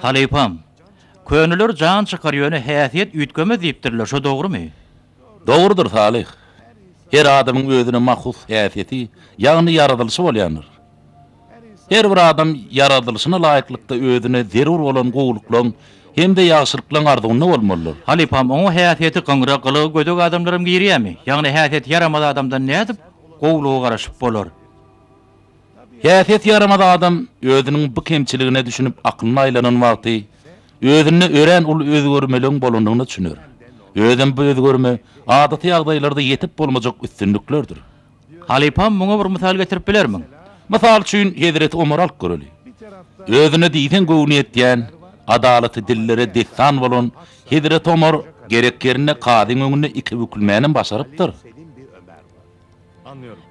Halypam, köneler jan çykar, ýöne häsiýet üýtgemez diýipdirler, şo dogrumy? Dogrudyr, Salyh. Her adamyň özüne mahsus häsiýeti, ýagny ýaradylyşy bolýandyr. Her bir adam ýaradylyşyna laýyklykda özüne zerur bolan gowulyklaryň hem-de ýagşylyklaryň arzuwynda bolmalydyr. Halypam, oňa häsiýeti gyňra, gylygy gödek adamlaram girýärmi? Ýagny häsiýeti ýaramaz adamdan nädip gowulyga garaşyp bolar? Häsiýeti ýaramaz adam özüniň bu kemçiligine düşünip aklyna aýlanan wagty özünde örän uly özgermeligiň bolandygyna düşüner. Özem bu özgerme adaty ýagdaýlarda ýetip bolmajak üstünliklerdir. Halypam muňa bir mysal getirip bilermiň? Mysal üçin Hezreti Omary alyp göreli. Özüne diýseň göwni ýetýän, adalaty dillere dessan bolan Hezreti Omar gerek ýerinde kazyň öňünde iki bükülmänem başarypdyr.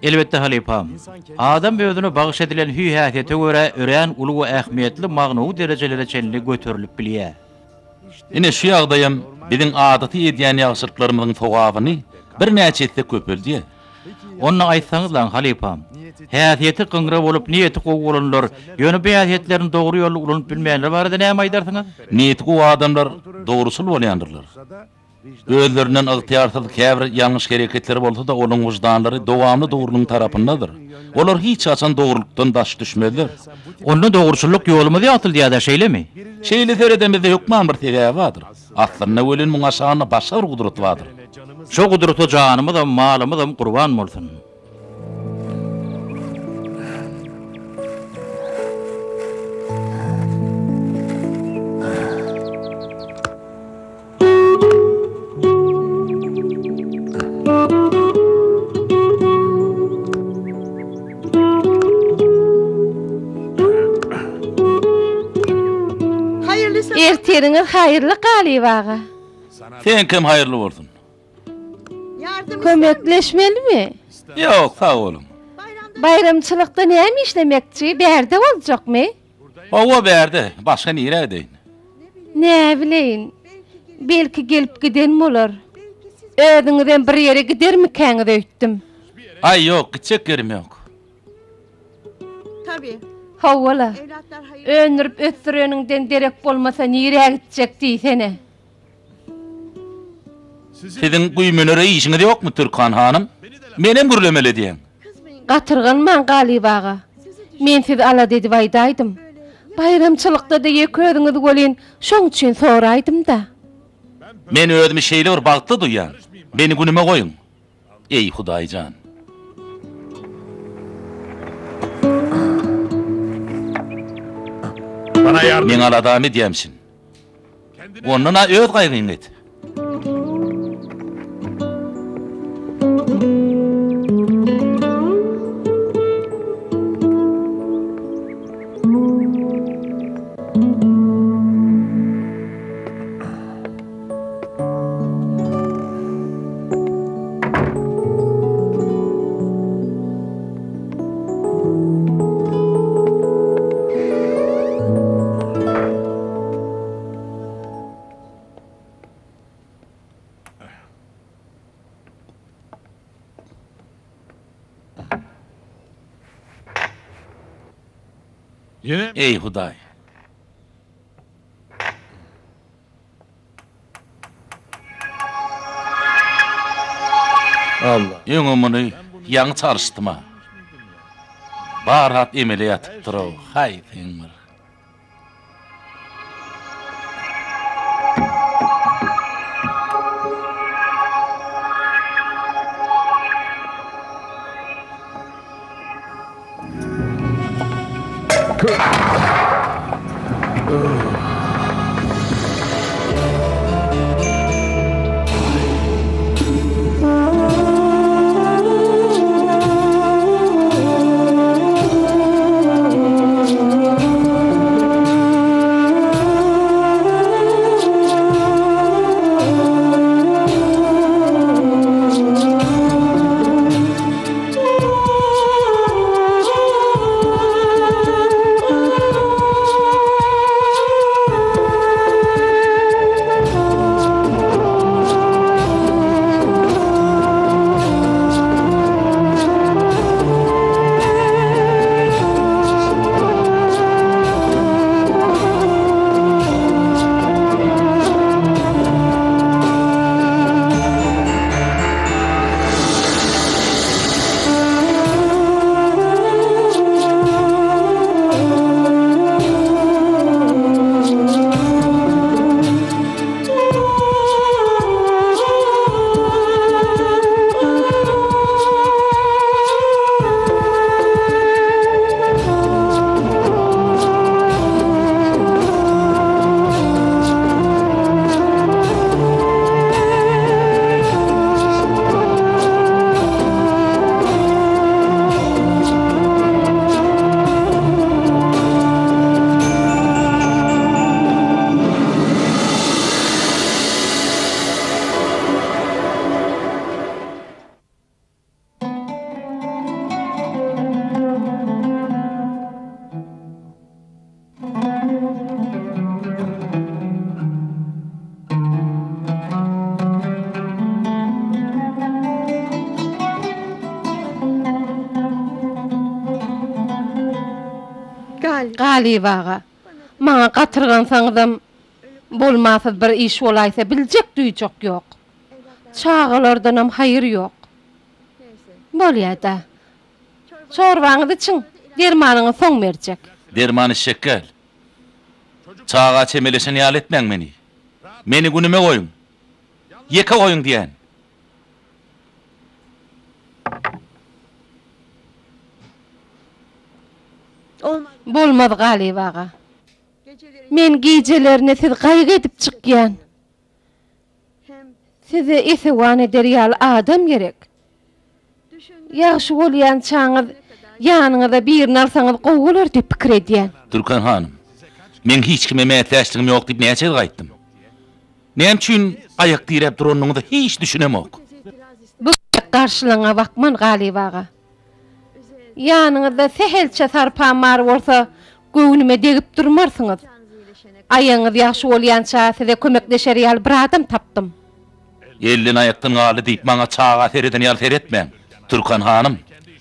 Elbetde halypam. Adam özüne bagyş edilen hüý-häsiýete görä örän uly we ähmiýetli magnawy derejelere çenli göterilip bilýär. Ine şu ýagdaýam biziň adaty edýän ýagşylyklarymyzyň sogabyny birnäçe esse köpeldýär. Onda aýtsaňyzlaň, halypam. Häsiýeti gyňra bolup, niýeti gowy bolanlar, ýöne bu häsiýetlerini dogry ýolda ulanyp bilmeýänler barada näme aýdarsyňyz? Niýeti gowy adamlar dogruçyl bolýandyrlar. Özlerinden ygtyýarsyz käbir ýalňyş hereketleri bolsa-da olaryň wyždanlary dowamly dogrulygyň tarapyndadyr. Olar hiç haçan dogrulykdan daş düşmezler. Onda dogruçyllyk ýolumyzy ýagtyldýar-da, şeýlemi? Şeýle seredemizde hökman bir sebäbi bardyr. Aslynda welin muň aşagynda başga bir gudrat bardyr. Şo gudrata janymyzam, malymyzam gurban bolsun. Ertiriňiz haýyrly Galyp aga. Seňkem haýyrly bolsun. Kömekleşmelimi? Ýok, sag boluň. Baýramçylykda näme işlemekçi? Bärde boljakmy? Hawa, bärde. Başga nirä gideýin? Näbileýin. Belki gelip giden bolar. Özüňizem bir ýere gidermikäňiz öýtdüm. Aý, ýok, gitjek ýerim ýok. Hawa-la. Öndürip ösdüreniňden derek bolmasa nirä gitjek diýsene. Siziň güýmenere işiňiz ýokmy, Türkan hanym? Menem gürlemeli edýäň. Gatyrganmaň, Galyp aga. Men sizi alada edip aýdaýdym. Baýramçylykda-da ýeke özüňiz welin, şoň üçin soraýdym-da. Men özümi şeýle bir bagtly duýýan. Meni günüme goýuň. Eý, Hudaý jan! Meň aladamy edýämişin. Ondan-a öz gaýgyňy et. Eý, Hudaý! Öňem muny ýaňy çalyşdym-a. Bar zat emele ýatypdyr-ow, haý, seň bir. Galyp aga, maňa gatyrgansaňyzam, bolmasyz bir iş bolaýsa biljek duýjak ýok. Çagalardanam haýyr ýok. Bolýa-da. Çorbaňyzy içiň, dermanyňyzy soň berjek. Derman içjek däl. Çaga çemeleşen ýaly etmäň meni. Meni günüme goýuň. Ýeke goýuň diýän. Bolmaz Galyp aga. Men gijelerine sizi gaýgy edip çykýan. Size esewan eder ýaly adam gerek. Ýagşy bolýançaňyz ýanyňyza birini alsaňyz gowy bolar diýip pikir edýän. Türkan hanym, meň hiç kime mätäçligim ýok diýip näçe gezek aýtdym. Näme üçin aýak diräp duranyňyza hiç düşünemok. Bu gezek garşylygyňa bakman Galyp aga. Ýanyňyzda sähelçe sarpam bar bolsa, göwnüme degip durmarsyňyz. Aýagyňyz ýagşy bolýança size kömekleşer ýaly bir adam tapdym. Elden-aýakdan galdy diýip maňa çaga sereden ýaly seretmäň, Türkan hanym.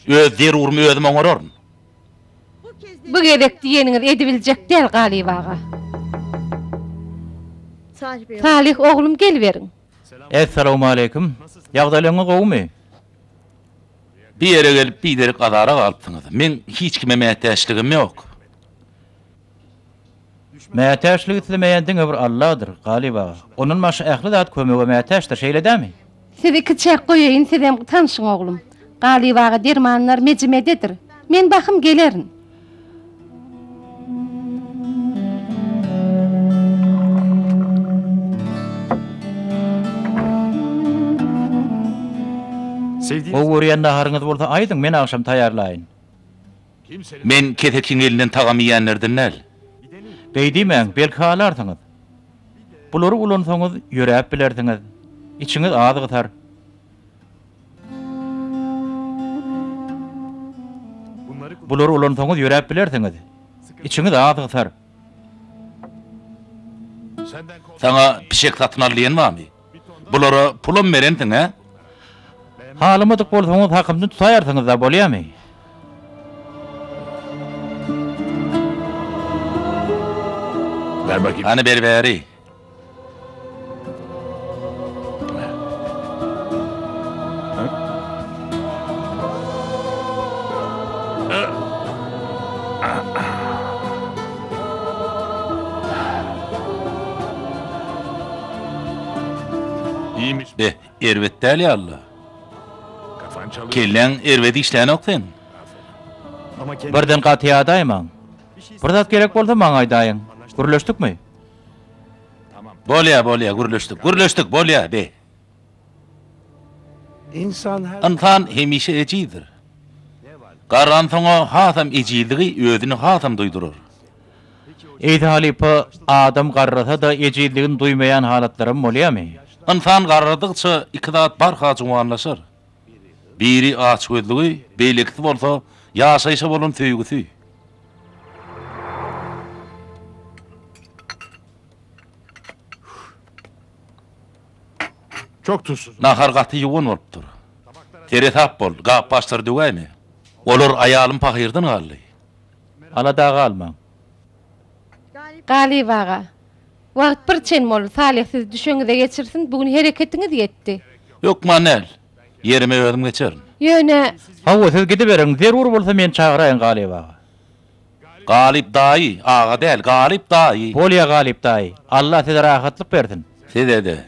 Öz zerurymy özüm oňararyn. Bu gezek diýeniňizi edibiljek däl, Galyp aga. Salyh oglum geliberiň. Essalawmaleýkim. Ýagdaýlaryňyz gowumy? Bir ýere gelip biderek azara galypsyňyz. Meň hiç kime mätäçligim ýok. Mätäçlik islemeýän diňe bir Alladyr, Galyp aga. Ondan başga ähli zat kömege mätäçdir, şeýle dämi? Sizi kiçäk goýaýyn, sizem tanşyň oglum. Galyp aga dermanlar mejimededir. Men bahym gelerin. Gowy görýän naharyňyz bolsa aýdyň, men agşam taýýarlaýyn. Men kesekiň elinden tagam iýenlerden däl. Beý diýmäň, belki halarsyňyz. Bulary ulansaňyz, ýöräp bilersiňiz. Içiňiz az gysar. Bulary ulansaňyz ýöräp bilersiňiz. Içiňiz az gysar. Saňa pişek satyn al diýen barmy? Bulara pulam berensiň, hä? Halamadyk bolsaňyz hakymdan tutaýarsyňyz-da, bolýamy? Hany ber bäri. Be, erbet däl ýaly-la. Kelläň erbet işlänok seň. Birden gaty ýadaýmaň. Bir zat gerek bolsa maňa aýdaýyň. Gürleşdikmi? Bolýa, bolýa, gürleşdik. Gürleşdik, bolýa, be. Ynsan hemişe ejizdir. Garransoň-a hasam ejizligi özüni hasam duýdurar. Eýse halypa, adam garrasa-da ejizligini duýmaýan halatlaram bolýamy? Ynsan garradygyça iki zat barha juwanlaşar. Biri açgözlügi, beýlekisi bolsa ýaşaýşa bolan söýgüsi. Nahar gaty ýuwan bolupdyr. Seresap bol, gap-gaçlary döwäýme. Olar aýalym pahyrdan galdy. Alada galmaň. Galyp aga, wagt bir çen boldy, Salyh sizi düşegiňize geçirsin, bu gün hereketiňiz ýetdi. Hökman däl. Ýerime özüm geçerin. Ýöne. Hawa, siz gidiberiň, zerur bolsa meni çagyraýyň Galyp aga. Galyp daýy, aga däl, Galyp daýy. Bolýa Galyp daýy. Alla size rahatlyk bersin. Size-de.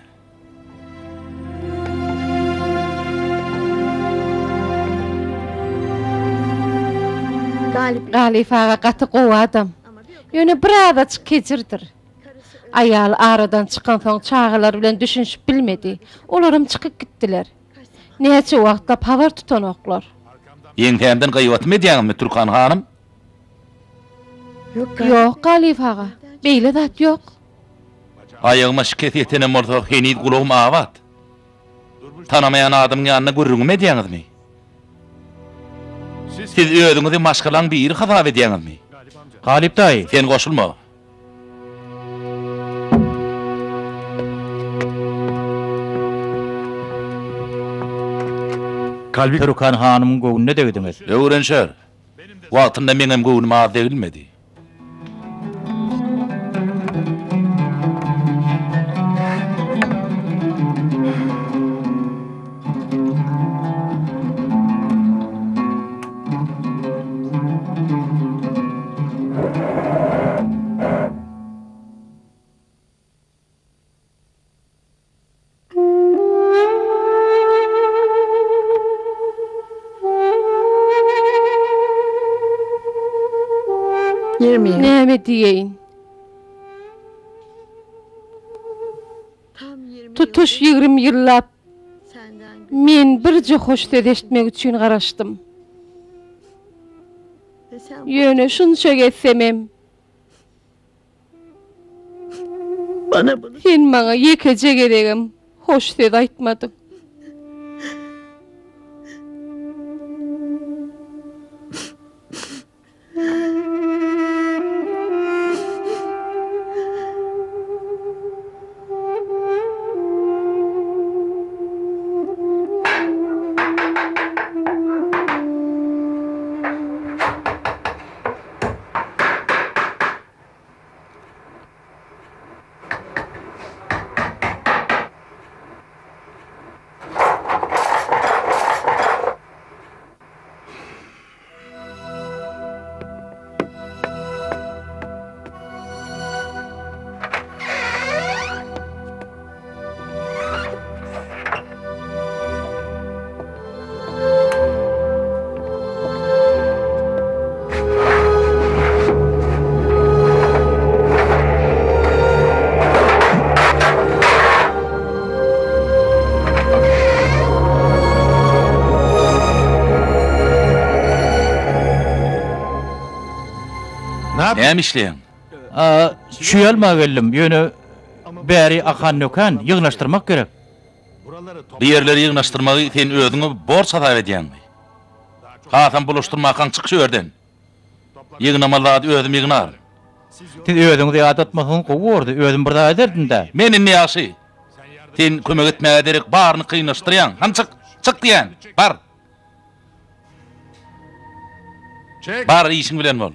Galyp aga gaty gowy adam. Ýöne birazajyk kejirdir. Aýaly aradan çykansoň çagalary bilen düşünişip bilmedi. Olaram çykyp gitdiler. Näçe wagtlap habar tutanoklar. Ýeňsämden gyýbatymy edýäňizmi, Türkan hanym? Ýok, Galyp aga, beýle zat ýok. Aýagyma şikes ýetenem bolsa, heniz gulagym abat. Tanamaýan adamyň ýanynda gürrüňimi edýäňizmi? Siz özüňizi maşgalaň biri hasap edýäňizmi? Galyp daýy. Sen goşulma. Näme diýeýin? Tutuş 20 ýyllap men birje hoş söz eşitmek üçin garaşdym. Ýöne şunça gezsemem, sen maňa ýekeje gezegem hoş söz aýtmadyň. Näme işleýäň? A, çüý almaga geldim, ýöne bäri akan nökän, ýygnaşdyrmak gerek. Bu ýerleri ýygnaşdyrmagy sen özüňe borç hasap edýäňmi? Hasam bulaşdyrmakaň çyk şu ýerden. Ýygnamaly zady özüm ýygnaryn. Siz özüňizi ýadatmasaňyz gowy bordy, özüm bir zat ederdim-dä. Men indi ýagşy. Sen kömek etmäge derek baryny kynlaşdyrýaň. Hany çyk! Çyk diýýän! Bar! Bar, işiň bilen bol.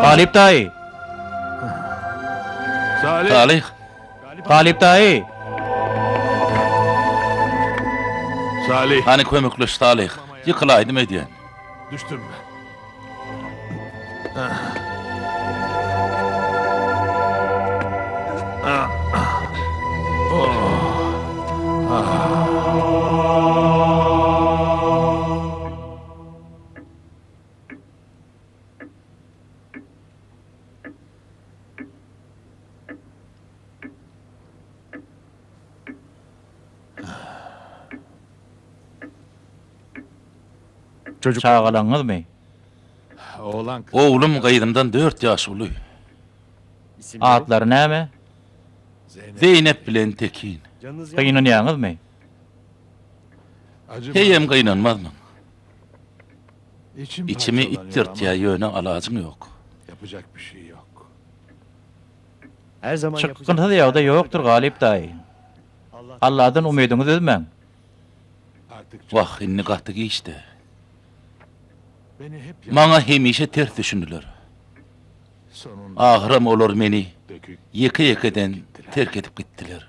Galyp daýy! Salyh! Galyp daýy! Salyh! Hany kömekleş Salyh! Ýykylaýdym öýdýän. Düşdüm. Çagalaňyzmy? Oglum gyzymdan dört ýaş uly. Atlary näme? Zeýnep bilen Tekin. Gynanýaňyzmy? Heýem gynanmazmyň? Içimi it ýyrtýar, ýöne alajyň ýok. Çykgynsyz ýagdaý ýokdur, Galyp daýy. Alladan umydyňyzy üzmäň. Wah, indi gaty giçdi. Maňa hemişe ters düşündiler. Ahyram olar meni ýeke-ýekeden terk edip gitdiler.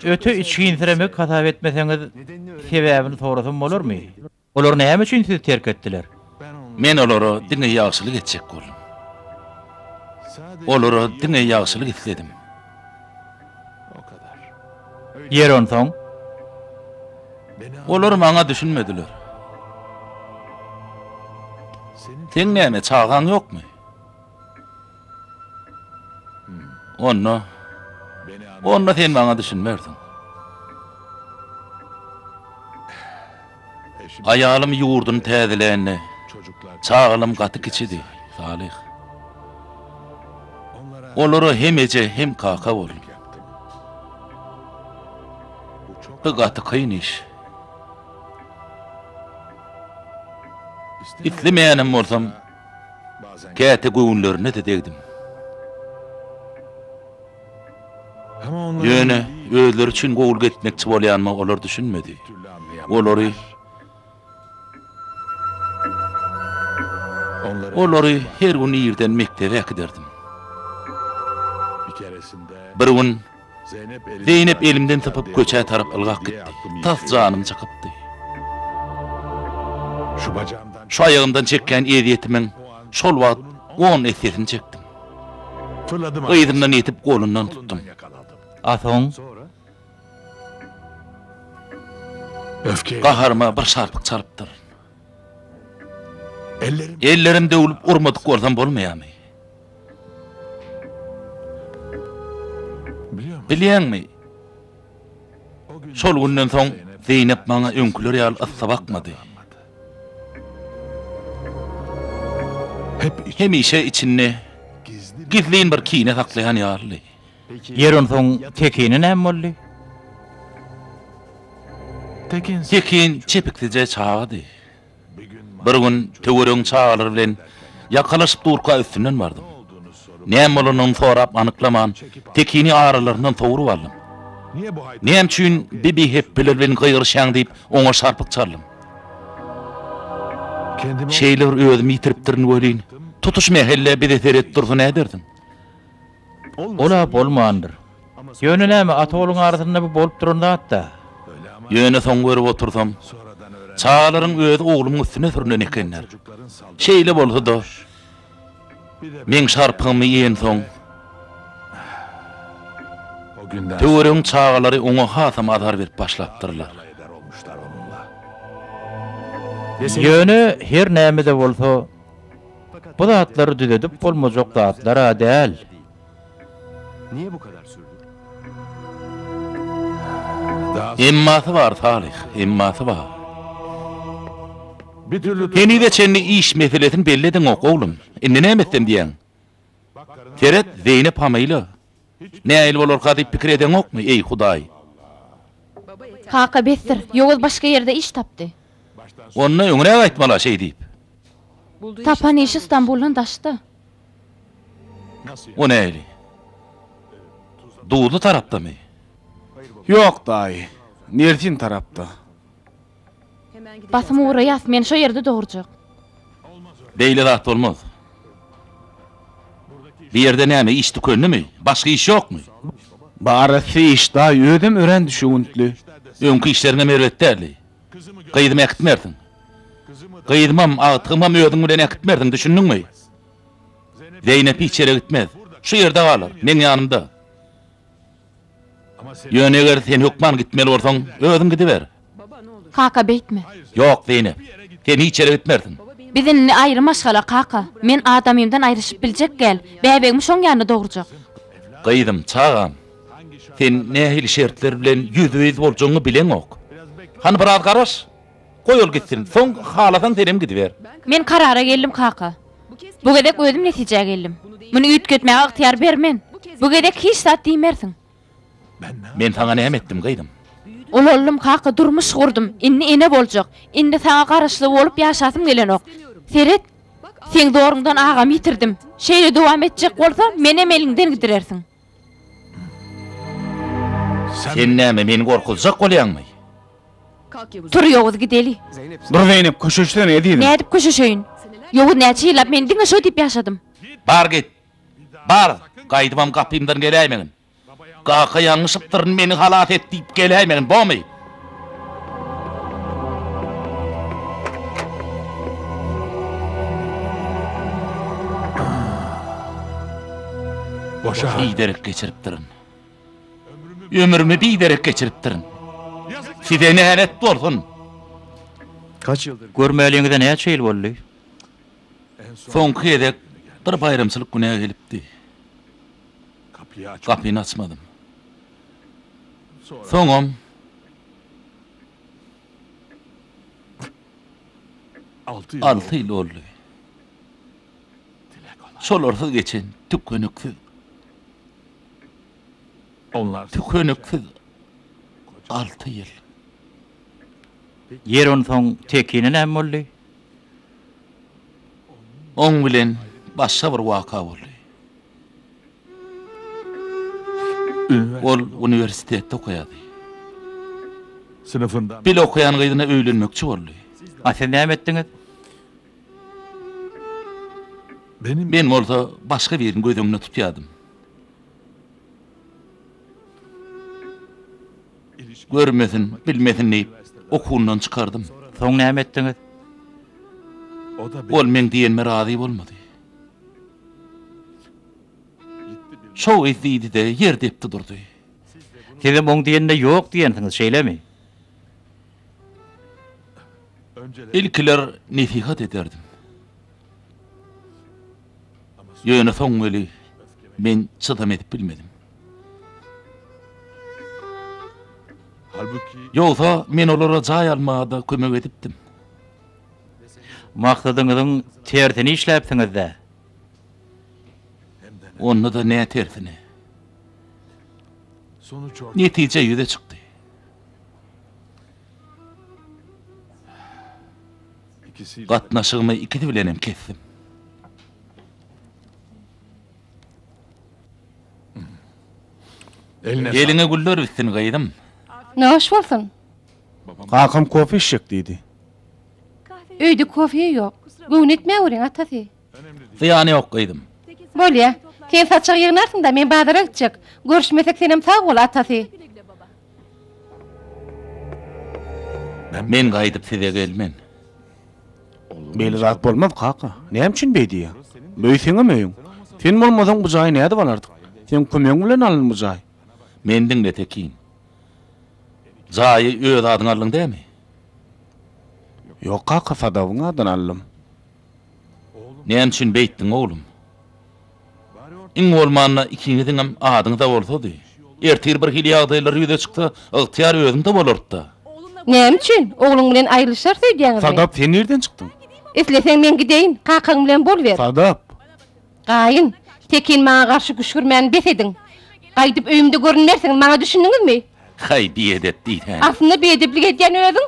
Öte içginsiremek hasap etmeseňiz, sebäbini sorasam bolarmy? Olar näme üçin sizi terk etdiler? Men olara diňe ýagşylyk etjek boldum. Olara diňe ýagşylyk isledim. Ýeri onsoň? Olar maňa düşünmediler. Seň näme, çagaň ýokmy? Onda, onda sen maňa düşünmersiň. Aýalym ýurduny täzelände, Çagalam gaty kiçidi, Salyh. Olara hem eje, hem kaka boldum. Bu gaty kyn iş. Islemeýänem bolsam, käte göwünlerine-de degdim. Ýöne özleri üçin gowulyk etmekçi bolýanyma olar düşünmedi. Olary Olary her gün irden mekdebe äkiderdim. Bir gün Zeýnep elimden sypyp köçä tarap ylgap gitdi. Tas janym çykypdy. Şu aýagymdan çekýän ezýetimiň şol wagt on essesini çekdim. Yzyndan ýetip golundan tutdum. A soň? Gaharyma bir şarpyk çalypdyryn. Ellerim döwlüp urmadyk bolsam bolmaýarmy? Bilýäňmi, şol günden soň Zeýnep maňa öňküler ýaly yssa bakmady. Hemişe içinde gizlin bir kine saklaýan ýalydy. Ýeri onsoň Tekine näme boldy? Tekin çepiksije çagady. Bir gün töweregiň çagalary bilen ýakalaşyp durka üstünden bardym. Näme bolanyny sorap anyklaman, Tekini aralaryndan sowrup aldym. Näme üçin bi bihepbeler bilen gygyryşýaň diýip, oňa şarpyk çaldym. Şeýle bir özümi ýitiripdirin welin, tutuş mähelle bize seredip dursa nädersiň? Ol-a bolmandyr. Ýöne näme, ata-ogluň arasynda bu bolup duran zat-da. Ýöne soň görüp otursam, çagalaryň özi oglumyň üstüne sürnen ekenler. Şeýle bolsa-da, meň şarpygymy iýensoň, töweregiň çagalary oňa hasam azar berip başlapdyrlar. Ýöne her näme-de bolsa, Bu zatlar düzedip bolmajak zatlar-a däl. Emmasy bar, Salyh, emmasy bar. Henize çenli iş meselesini belli edeňok, oglum. Indi näme etsem diýýäň? Seret, Zeýnep hamyla. Nähili bolarka diýip pikir edeňokmy, eý, Hudaý? Kaka besdir, Ýowuz başga ýerde iş tapdy. Onda öňräk aýtmaly-a şeý diýip. Tapan işi Stambuldan daşda. O nähili? Duzly tarapdamy? Ýok, daýy. Mersin tarapda. Basym ugraýas, men şo ýerde dogurjak. Beýle zat bolmaz. Bu ýerde näme, iş tükendimi? Başga iş ýokmy? Barysy iş, daýy, özem örän düşewüntli. Öňki işleriňem erbet däldi. Gyzymy äkitmersiň. Gyzymam, agtygymam özüň bilen äkitmersiň, düşündiňmi? Zeýnep hiç ýere gitmez. Şu ýerde galar, meň ýanymda. Ýöne eger sen hökman gitmeli bolsaň, özüň gidiber. Kaka beýtme. Ýok, Zeýnep, sen hiç ýere gitmersiň. Biz indi aýry maşgala, kaka. Men adamymdan aýryşyp biljek däl. Bäbegimi şoň ýanynda dogurjak. Gyzym, çagam, sen nähili şertler bilen ýüzbe-ýüz boljagyňy bileňok. Hany biraz garaş. Goý ol gitsin. Soň halasaň senem gidiber. Men karara geldim kaka. Bu gezek özüm netijä geldim. Muny üýtgetmäge ygtyýar bermen. Bu gezek hiç zat diýmersiň. Men saňa näme etdim gyzym? Ulaldym kaka, durmuş gurdum. Indi ene boljak. Indi saňa garaşly bolup ýaşasym gelenok. Seret, seň zoruňdan agamy ýitirdim. Şeýle dowam etjek bolsa, menem eliňden gidirersiň. Sen näme, meni gorkuzjak bolýaňmy? Tur Ýowuz gideli. Dur Zeýnep, köşeşsene ezizim. Nädip köşeşeýin? Ýowuz näçe ýyllap men diňe şo diýip ýaşadym. Bar git. Bar, gaýdybam gapymdan geläýmegin. Kaka ýalňyşypdyryn, meni halas et diýip geläýmegin, bormy? Biderek geçiripdirin. Ömrümi biderek geçiripdirin. Size nälet bolsun! Görmäliňize näçe ýyl boldy? Soňky gezek bir baýramçylyk günä gelipdi. Gapyny açmadym. Soňam alty ýyl boldy. Şolarsyz geçen tükeniksiz, tükeniksiz alty ýyl. Ýeri onsoň Tekine näme boldy? Oň bilen başga bir waka boldy. Ol uniwersitetde okaýardy. Bile okaýan gyzyna öýlenmekçi boldy. A siz näme etdiňiz? Men bolsa başga birini göz öňünde tutýardym. Görmesin, bilmesin diýip, okuwyndan çykardym. Soň näme etdiňiz? Ol meň diýenime razy bolmady. Şo gyz diýdi-de, ýer depdi durdy. Sizem oň diýenine ýok diýensiňiz, şeýlemi? Ilkiler nesihat ederdim. Ýöne soň weli men çydam edip bilmedim. Ýogsa men olara jaý almaga-da kömek edipdim. Maksadyňyzyň tersini işläpsiňiz-dä. Onda-da nä tersine. Netije ýüze çykdy. Gatnaşygymy ikisi bilenem kesdim. Eliňe güller bitsin, gyzym. Noş bolsun. Kakam kofe içjek diýdi. Öýde kofe ýok. Göwün etmäweriň, atasy. Zyýany ýok, gyzym. Bolýa. Sen saçak ýygnarsyň-da, men bazara gitjek. Görüşmesek senem sag bol, atasy. Men gaýdyp size gelmen. Beýle zat bolmaz, kaka. Näme üçin beý diýýäň? Bu öý seňem öýüň. Sen bolmasaň bu jaýy nädip alardyk? Seň kömegiň bilen alyndy bu jaý. Meni diňle, Tekin. Jaýy öz adyňa aldyň dämi? Ýok, kaka, Sadabyň adyna aldym. Näme üçin beýtdiň, oglum? Iň bolmanda ikiňiziňem adyňyzda bolsady. Ertir bir hili ýagdaýlar ýüze çyksa, ygtyýar özüňde bolardy-da. Näme üçin? Ogluň bilen aýrylyşarys öýdýäňizmi? Sadap, sen nirden çykdyň? Isleseň men gideýin, kakaň bilen boluber. Sadap! Gaýyn, Tekin maňa garşy küşgürmäni bes ediň. Gaýdyp öýümde görünmersiňiz, maňa düşündiňizmi? Haý, biedep diýsäni. Aslynda biedeplik edýän özüň.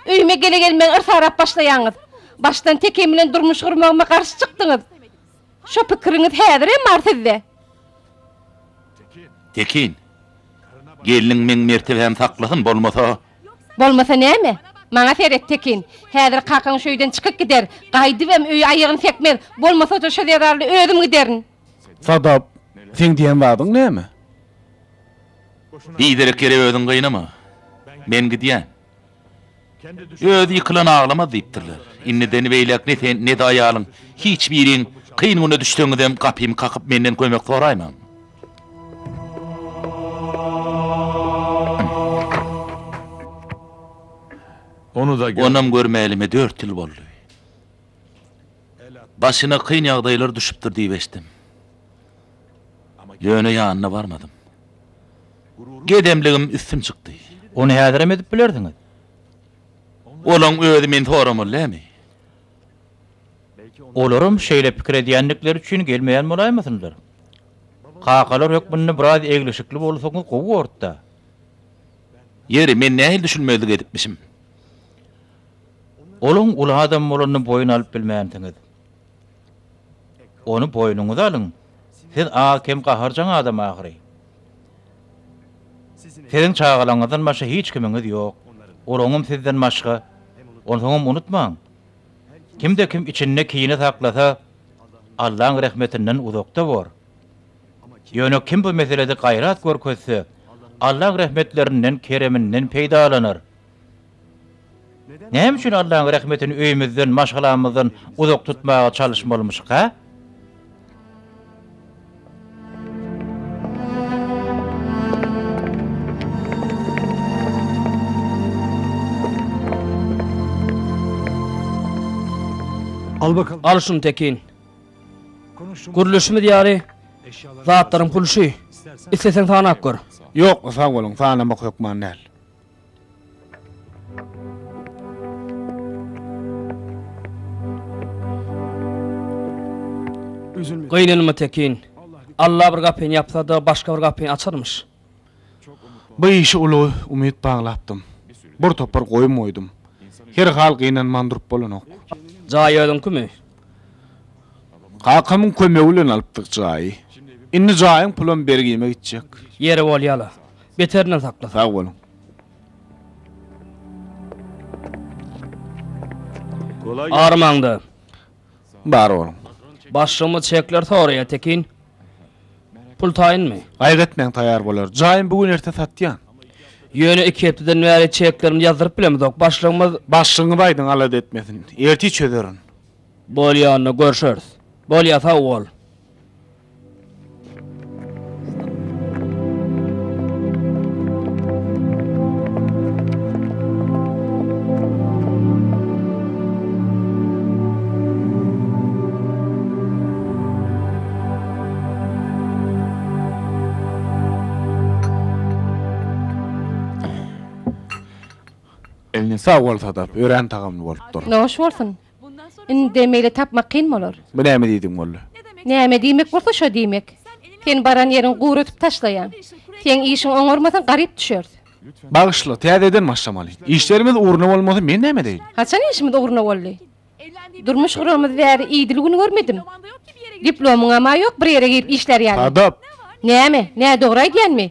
Öýüme gele-gelmän yrsarap başlaýaňyz. Başdan Tekin bilen durmuş gurmagyma garşy çykdyňyz. Şo pikiriňiz häzirem bar sizde. Tekin, gelniň meň mertebämi saklasyn, bolmasa. Bolmasa näme? Maňa seret, Tekin. Häzir kakaň şu öýden çykyp gider. Gaýdybam öýe aýagyny sekmez. Bolmasa-da şo zerarly özüm giderin. Sadap, seň diýen zadyň näme? Biderek ýere özüňi gynama. Men gidýän. Özi ýykylan aglamaz diýipdirler. Indiden beýläk ne sen, ne-de aýalyň, hiç biriň kyn güne düşseňizem gapymy kakyp menden kömek soraýmaň. Onam görmälime dört ýyl boldy. Başyna kyn ýagdaýlar düşüpdir diýip eşitdim. Ýöne ýanyna barmadym. Gedemligim üstün çykdy. Ony häzirem edip bilersiňiz. Olaň özi meni soramaly dälmi? Olaram şeýle pikir edýändikleri üçin gelmeýän bolaýmasynlar. Kakalar hökmünde biraz eglişikli bolsaňyz gowy bordy-da. Ýeri, men nähili düşünmezlik edipmişim? Olaň uly adam bolanyny boýun alyp bilmänsiňiz. Ony boýnuňyza alyň. Siz az-kem gaharjaň adam ahyry. Siziň çagalaryňyzdan başga hiç kimiňiz ýok. Olaňam sizden başga. Onsoňam unutmaň, kimde-kim içinde kine saklasa, Allaň rehmetinden uzakda bor. Ýöne kim bu meselede gaýrat görkezse, Allaň rehmetlerinden, kereminden peýdalanar. Näme üçin Allaň rehmetini öýümizden, maşgalamyzdan uzak tutmaga çalyşmalymyşyk, hä? Al şuny Tekin. Gürleşimiz ýaly zatlaryň puly şu. Isleseň sanap gör. Ýok, sag boluň, sanamak hökman däl. Gynanma Tekin. Alla bir gapyny ýapsa-da, başga bir gapyny açarmyş. Bu işe uly umyt baglapdym. Bir topar goýum goýdum. Her hal gynanman durup bolanok. Jaý özüňkimi? Kakamyň kömegi bilen alypdyk jaýy. Indi jaýyň pulam bergime gitjek. Ýeri bolýa-la. Beterinden saklasyn. Sag boluň. Armaňda. Bar boluň. Başlygymyz çekler soraýa Tekin. Pul taýynmy? Gaýgy etmäň taýar bolar. Jaýym bu gün erte satýan. Ýöne iki hepdeden bäri çeklerimizi ýazdyryp bilemizok. Başlygymyz. Başlygyňyz aýdyň alada etmesin. Ertir çözerin. Bolýa onda görşeris. Bolýa sag bol. Sag bol Sadap, örän tagamly bolupdyr. Noş bolsun. Indem beýle tapmak kyn bolar. Bu näme diýdigiň boldy? Näme diýmek bolsa şo diýmek. Sen baran ýeriňi guradyp taşlaýaň. Seň işiň oňarmasaň garyp düşeris. Bagyşla, täzeden başlamaly. Işlerimiz ugruna bolmasa men näme edeýin? Haçan işimiz ugruna boldy? Durmuş guramyz bäri idil gün görmedim. Diplomyňam-a ýok bir ýere girip işlär ýaly. Sadap! Näme, nädogry aýdýanmy?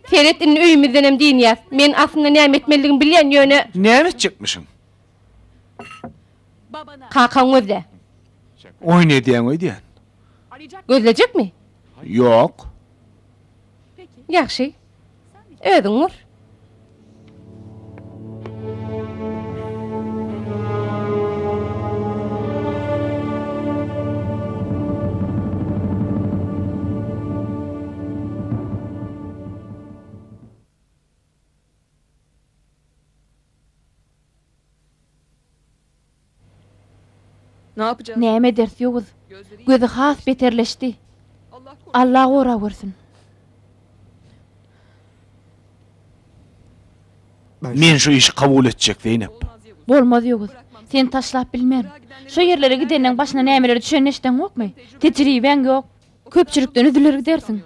Seret indi öýümizdenem dynýas. Men aslynda näme etmelidigimi bilýän, ýöne. Näme etjekmişiň? Kakaň gözle. Oýun edýäň öýdýän. Gözlejekmi? Ýok. Ýagşy. Özüň gur. Näme ederis Ýowuz? Gözi has beterleşdi. Alla goragörsün. Men şu işi kabul etjek, Zeýnep. Bolmaz Ýowuz. Seni taşlap bilmen. Şo ýerlere gidenleň başyna nämeler düşenini eşideňokmy? Tejribäň ýok. Köpçülikden üzüler gidersiň.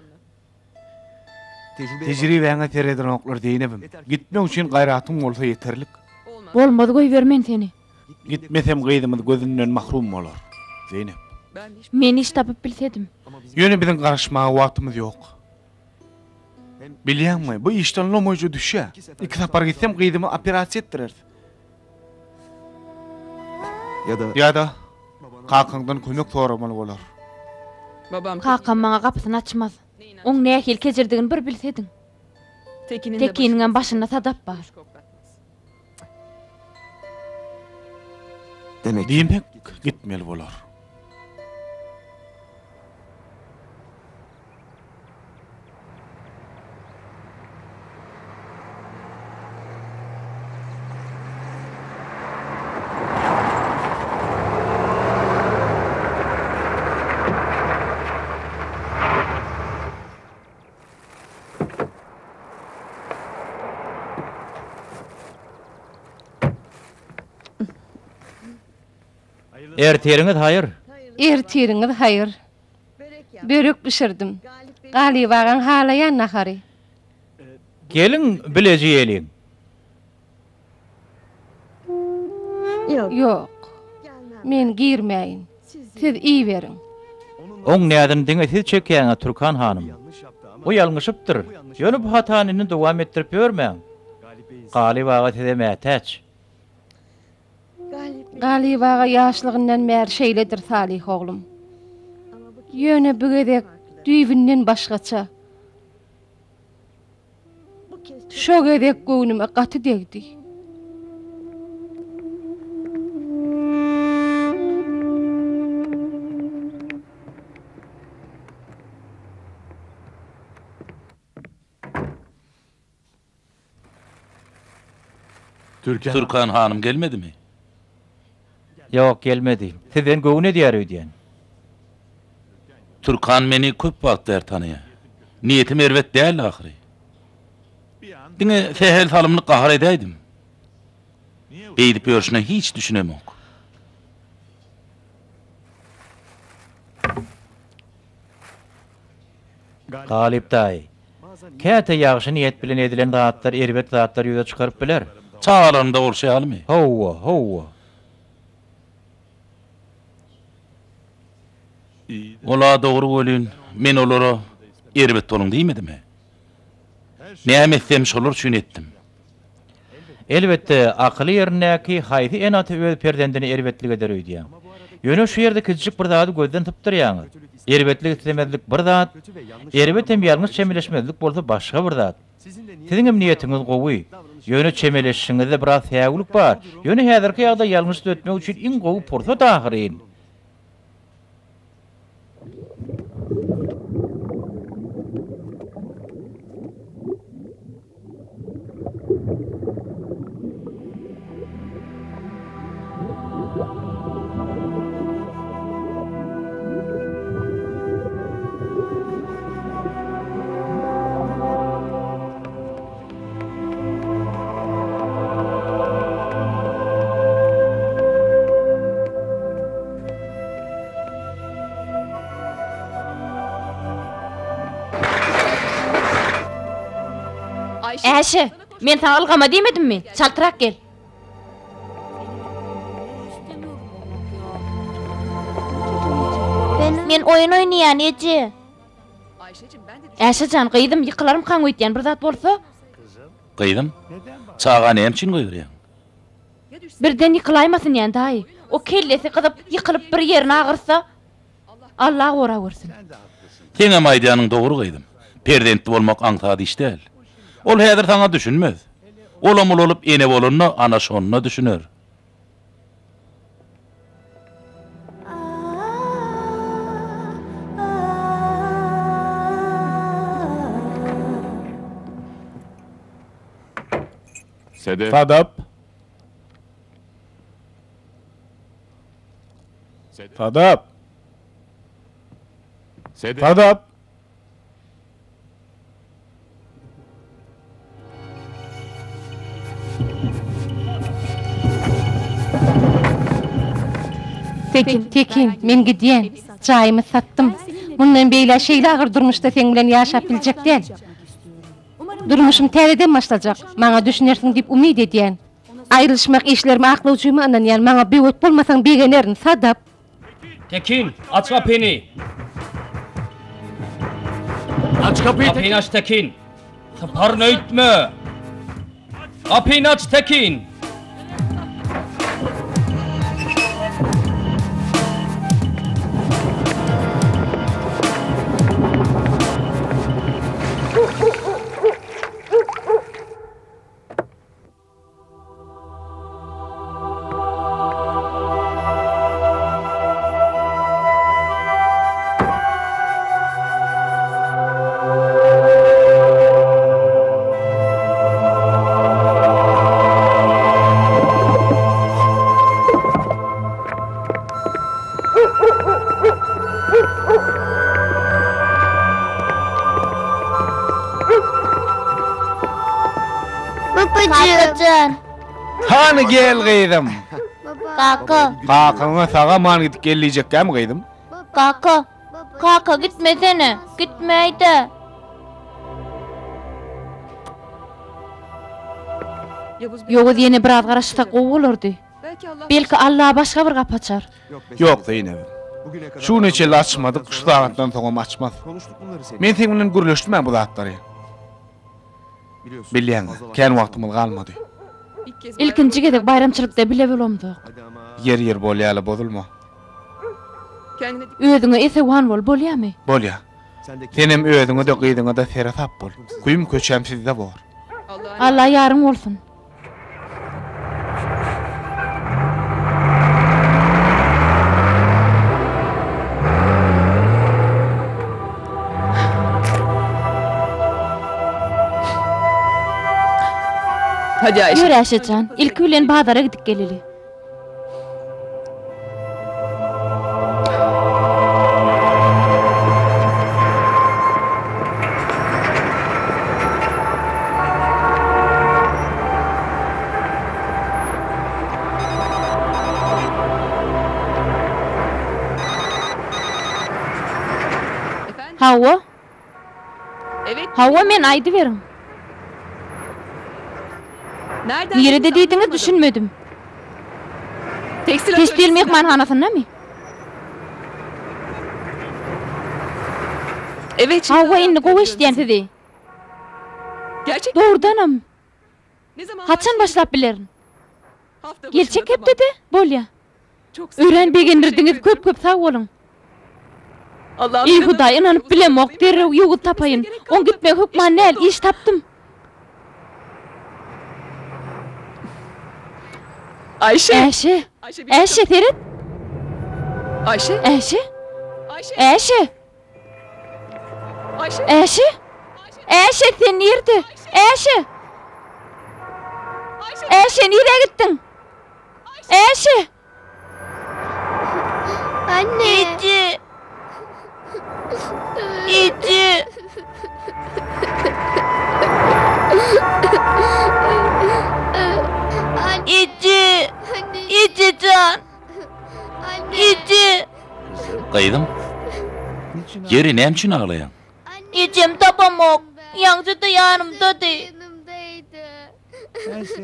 Tejribäňe seredenoklar Zeýnebim. Gitmek üçin gaýratyň bolsa ýeterlik. Bolmaz goýber men seni. Gitmesem gyzymyz gözünden mahrum bolar. Zeýnep. Men iş tapyp bilsedim. Ýöne biziň garaşmaga wagtymyz ýok. Bilýäňmi, bu işden lomaýja düşýä. Iki sapar gitsem gyzymy operasiýa etdireris. Ýa-da kakaňdan kömek soramaly bolar. Kakam maňa gapysyny açmaz. Oň nähili kejirdigini bir bilsediň. Tekiniňem başynda sadap bar. Diýmek, gitmeli bolar. Ertiriňiz haýyr. Ertiriňiz haýyr. Börek bişirdim. Galyp agaň halaýan nahary. Geliň, bileje iýeliň. Ýok. Men girmäýin. Siz iýiberiň. Oň näzini diňe siz çekýäňiz, Türkan hanym. O ýalňyşypdyr. Ýöne bu hatany indi dowam etdirip ýörmäň. Galyp aga size mätäç. Galyp aga ýaşlygyndan bäri şeýledir Salyh oglum. Ýöne bu gezek düýbünden başgaça. Şo gezek göwnüme gaty degdi. Türkan hanym gelmedimi? Ýok, gelmedi. Sizden göwün edýär öýdýän. Türkan meni köp wagt bäri tanaýar. Niýetim erbet däldi ahyry. Diňe sähel salymlyk gahar edäýdim. Beýdip ýörşüne hiç düşünemok. Galyp daýy, käte ýagşy niýet bilen edilen zatlar erbet zatlary ýüze çykaryp biler. Çagalaryňda bolşy ýalymy? Hawa, hawa. Ol-a dogry welin, men olara erbet boluň diýmedim-ä. Näme etsem şolar üçin etdim. Elbetde, akyly ýerindäki haýsy ene-ata öz perzendine erbetlik eder öýdýäň? Ýöne şu ýerde kiçijik bir zady gözden sypdyrýaňyz. Erbetlik islemezlik bir zat, erbet hem ýalňyş çemeleşmezlik bolsa başga bir zat. Siziňem niýetiňiz gowy, ýöne çemeleşişiňizde biraz säwlik bar. Ýöne häzirki ýagdaý ýalňyş düzetmek üçin iň gowy pursat ahyryn. Äşe, men saňa ylgama diýmedimmi? Çaltrak gel. Men oýun oýnaýan, eje. Äşe jan, gyzym, ýykylarmykaň öýtýän, bir zat bolsa? Gyzym, çaga näme üçin gygyrýaň? Birden ýykylaýmasyn diýýän, daýy. O kellesi gyzyp, ýykylyp bir ýerini agyrtsa, Alla goragörsün. Seňem aýdýanyň dogry gyzym. Perzentli bolmak aňsat iş däl. Ol häzir saňa düşünmez. Olam ulalyp ene bolanda ana şonda düşüner. Sadap. Sadap. Sadap. Tekin, Tekin, men gidýän. Jaýymy satdym. Mundan beýläk şeýle agyr durmuşda seň bilen ýaşap biljek däl. Durmuşym täzeden başlajak. Maňa düşünersiň diýip umyt edýän. Aýrylyşmak işlerimi aklawjyma ynanýan. Maňa böwet bolmasaň begenerin. Sadap. Tekin, aç gapyny! Aç gapyny Tekin! Gapyny aç Tekin! Syparyn öýtme! Gapyny aç Tekin! Kakajan. Hany gel gyzym. Kaka. Kakaňa sag-aman gidip gel diýjekkämi gyzym? Kaka. Kaka gitmesene. Gitmäýdä. Ýowuz ýene biraz garaşsak gowy bolardy. Belki Alla başga bir gapy açar. Ýok Zeýnebim. Şu güne çenli açmadyk, şu sagatdan soňam açmaz. Men seň bilen gürleşdim-ä bu zatlary. Bilýäň, kän wagtymyz galmady. Ilkinji gezek baýramçylykda bile bolamzok. Ýer-ýer bolýa-la, bozulma. Özüňe esewan bol, bolýamy? Bolýa. Senem özüňe-de, gyzyňa-da seresap bol. Küýüm-köçäm sizde bor. Alla ýaryň bolsun. Ýör Äşe jan, ilki bilen bazara gidip geleli. Hawa. Hawa, men, aýdyberiň. Nirede diýdiňiz, düşünmedim. Tekstil myhmanhanasyndamy? Hawa, indi gowy eşidýän sizi. Dogrudanam. Haçan başlap bilerin? Geljek hepdede? Bolýa. Örän begendirdiňiz, köp-köp sag boluň. Eý Hudaý, ynanyp bilemok, derrew ýowuz tapaýyn. Oň gitmegi hökman däl, iş tapdym. Äşe! Äşe, seret! Äşe! Äşe! Äşe! Äşe, sen nirde? Äşe! Äşe, nirä gitdiň? Äşe! Anne! Eje! Eje! Eje! Eje jan! Eje! Gyzym, ýeri näme üçin aglaýaň? Ejem tapamok. Ýaňja-da ýanymdady.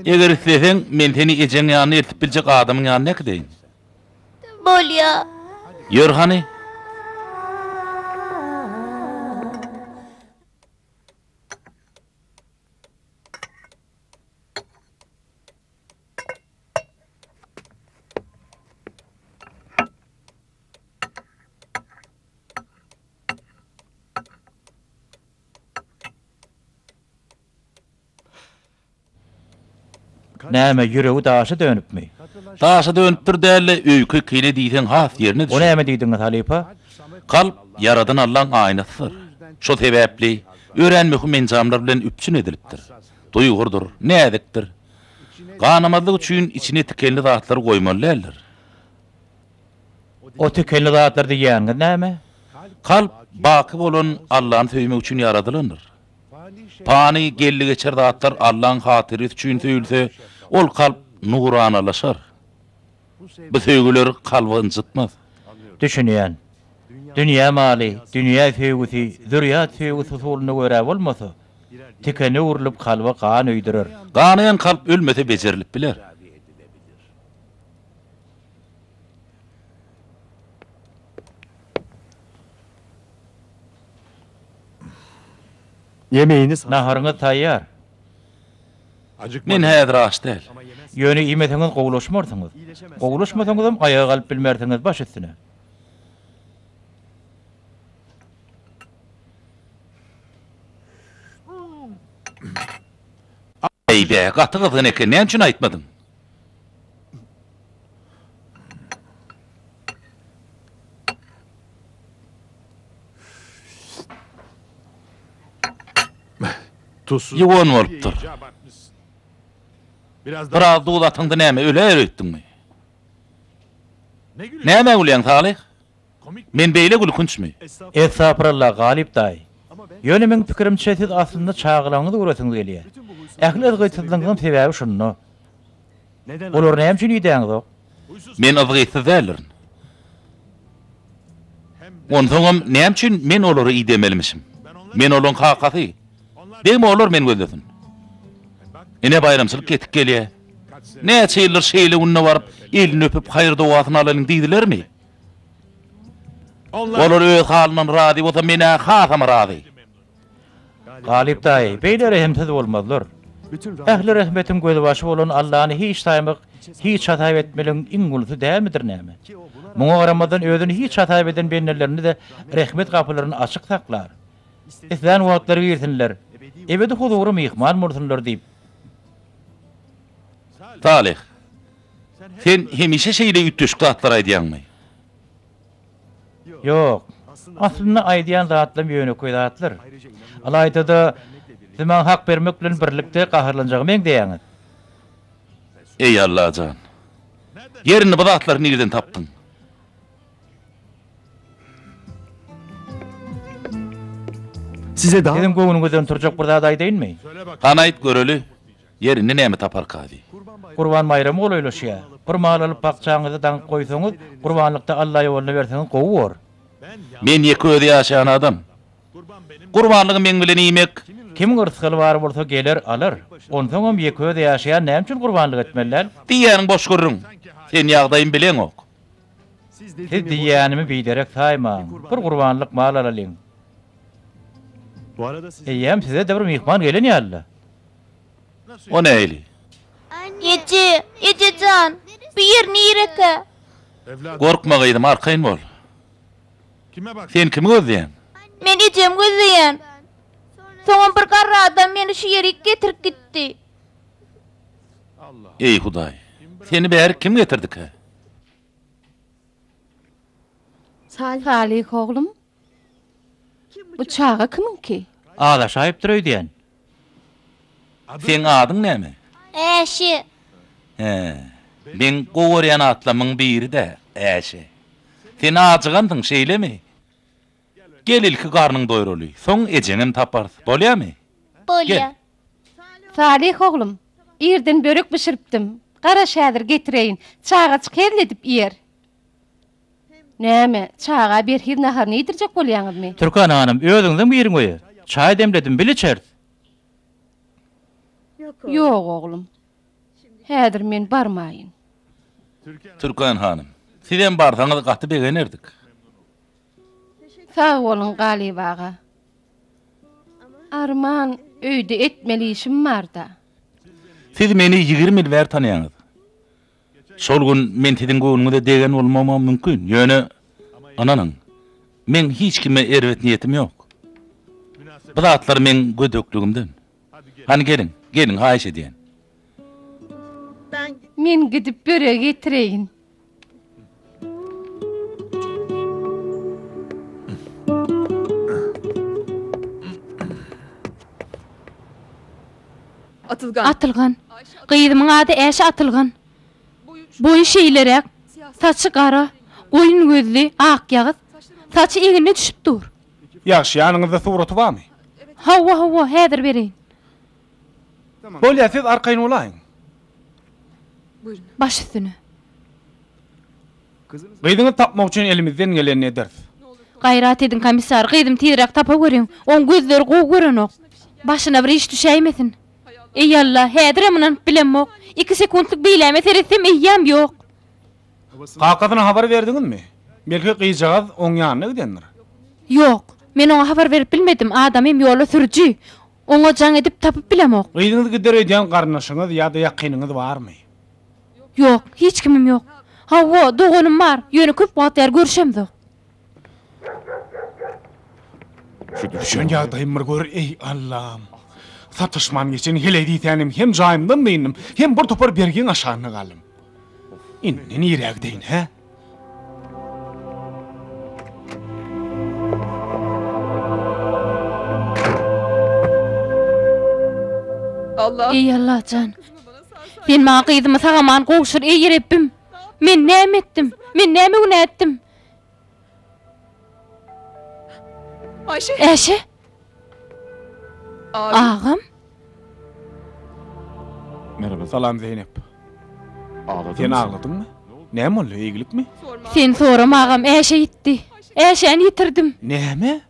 Eger isleseň, men seni ejeň ýanyna eltip biljek adamyň ýanyna äkideýin. Bolýa. Ýör hany. Näme, ýüregi daşa dönüpmi? Daşa dönüpdir däl-de, öýke-kine diýseň has ýerine O düşer. näme diýdiňiz, halypa? Kalp Ýaradan Allaň aýnasydyr. Şo sebäpli örän möhüm enjamlar bilen üpjün edilipdir. Duýgurdyr, näzikdir. Ganamazlyk üçin içine tikenli zatlary goýmaly däldir. O tikenli zatlar diýýäniňiz näme? Kalp baky bolan Allany söýmek üçin ýaradylandyr. Pany geldi-geçer zatlar Allaň hatyrysy üçin söýülse, ol kalp nuranalaşar. Bu söýgüler kalby ynjytmaz. Düşünýän. Dünýä maly, dünýä söýgüsi, zürýat söýgüsi usulyna görä bolmasa, tikene öwrülip kalba gan öýdürer. Ganaýan kalp ölmese bejerilip biler. Naharyňyz taýýar. Men häzir aç däl. Ýöne iýmeseňiz gowulaşmarsyňyz. Gowulaşmasaňyzam aýaga galyp bilmersiňiz, baş üstüne. Eý-bä, gaty gyzgyn eken, näme üçin aýtmadyň? Ýuwan bolupdyr. Biraz duz atyňda näme, öläýer öýtdüňmi? Nämä gülýäň, Salyh? Men beýle gülkünçmi? Estagfurallah, Galyp daýy. Ýöne meň pikirimçe siz aslynda çagalaryňyzy göresiňiz gelýär. Ähli yzgytsyzlygyňyzyň sebäbi şunda. Olary näme üçin idäňizok? Men yzgytsyz däldirin. Onsoňam näme üçin men olary idemelimişim? Men olaryň kakasy. Degme olar meni gözlesin. Ine baýramçylyk ýetip gelýär. Näçe ýyldyr şeýle günde baryp elini öpüp haýyr-dogasyny alalyň diýdilermi? Olar öz halyndan razy bolsa men-ä hasam razy. Galyp daýy, beýle rehimsiz bolmazlar. Ähli rehmetiň gözbaşy bolan Allany hiç saýmak, hiç hasap etmeligiň iň ulusy dälmidir näme? Muňa garamazdan özüni hiç hasap eden bendelerini-de rehmet gapylaryny açyk saklar. Islän wagtlary girsinler, ebedi huzura myhman bolsunlar diýip. Salyh, sen hemişe şeýle üýtgeşik zatlar aýdýaňmy? Ýok. Aslynda aýdýan zatlarym ýönekeý zatlar. Ylaýta-da, siz maňa hak bermek bilen birlikde gaharlanjaga meňzeýäňiz. Eý, Allajan! Ýer indi bu zatlary nireden tapdyň? Siziň göwnüňizden turjak bir zat aýdaýynmy? Hany aýt göreli. Ýer indi näme taparka diý. Gurban baýramy golaýlaşýar. Bir mal alyp bakjaňyzda daňyp goýsaňyz, gurbanlykda Alla ýoluna berseňiz gowy bor. Men ýeke özi ýaşaýan adam. Gurbanlygy meň bilen iýmek. Kimiň yrsgaly bar bolsa geler, alar. Onsoňam ýeke özi ýaşaýan näme üçin gurbanlyk etmeli däl? Diýýäniň boş gürrüň. Sen ýagdaýymy bileňok. Siz diýýänimi biderek saýmaň. Bir gurbanlyk mal alalyň. Eýýäm size-de bir myhman gelen ýaly-la. O nähili? Eje, eje jan, bu ýer nirekä? Gorkma gyzym, arkaýyn bol. Sen kimi gözleýäň? Men ejemi gözleýän. Soňam bir garry adam meni şu ýerik getirip gitdi. Eý, Hudaý, seni bärik kim getirdikä? Salyh oglum, bu çaga kimiňki? Azaşaýypdyr öýdýän. Seň adyň näme? Äşe. Hä, meň gowy görýän atlamyň biri-dä, Äşe. Sen ajygansyň, şeýlemi? Gel ilki garnyň doýraly, soň ejeňem taparys, bolýamy? Bolýa. Gel. Salyh oglum, irden börek bişiripdim. Garaş häzir getireýin. Çagajyk hezil edip iýer. Näme, çaga berhiz naharyny iýdirjek bolýaňyzmy? Türkan hanym, özüňiziň giriň öýe. Çaý demledim, bile içeris. Ýok, oglum. Häzir men barmaýyn. Türkan hanym, sizem barsaňyz gaty begenerdik. Sag boluň, Galyp aga. Arman, öýde etmeli işim bar-da. Siz meni 20 ýyl bäri tanaýaňyz. Şol gün men siziň göwnüňize degen bolmagymam mümkin, ýöne, ynanyň, meň hiç kime erbet niýetim ýok. Bu zatlar meň gödekligimden. Hany geliň, geliň, haýyş edýän. Men gidip börek getireýin. Atylgan. Gyzymyň ady Äşe Atylgan. Boýy şeýleräk, saçy gara, goýun gözli, akýagyz. Saçy egnine düşüp dur. Ýagşy, ýanyňyzda suraty barmy? Hawa, hawa, häzir bereýin. Bolýar, siz arkaýyn bolaýyň. Baş üstüne. Gyzyňyzy tapmak üçin elimizden gelenini ederis. Gaýrat ediň, komissar, gyzymy tizräk tapaweriň. Oň gözleri gowy görenok. Başyna bir iş düşäýmesin. Eý, Alla, häzirem ynanyp bilemok. Iki sekuntlyk beýläme seretsem, eýýäm ýok. Kakasyna habar berdiňizmi? Belki gyzjagaz oň ýanyna gidendir. Ýok, men oňa habar berip bilmedim, adamym ýola sürüji. Oňa jaň edip tapyp bilemok. Gyzyňyz gider öýdýän garyndaşyňyz ýa-da ýakynyňyz barmy? Ýok, hiç kimim ýok. Hawa, doganym bar, ýöne köp wagt bäri görüşemzok. Şu düşen ýagdaýymy bir gör, eý, Allam! Sataşman geçen heleý diýsänim, hem jaýymdan dyndym, hem bir topar bergiň aşagynda galdym. Indi nirä gideýin, hä? Eý, Allajan! Sen maňa gyzymy sag-aman gowşur, eý, Rebbim! Men näme etdim? Men näme günä etdim? Äşe! Agam? Salam Zeýnep. Sen agladyňmy? Näme boldy, eýgilikmi? Sen sorama agam, Äşe ýitdi. Äşäni ýitirdim. Näme?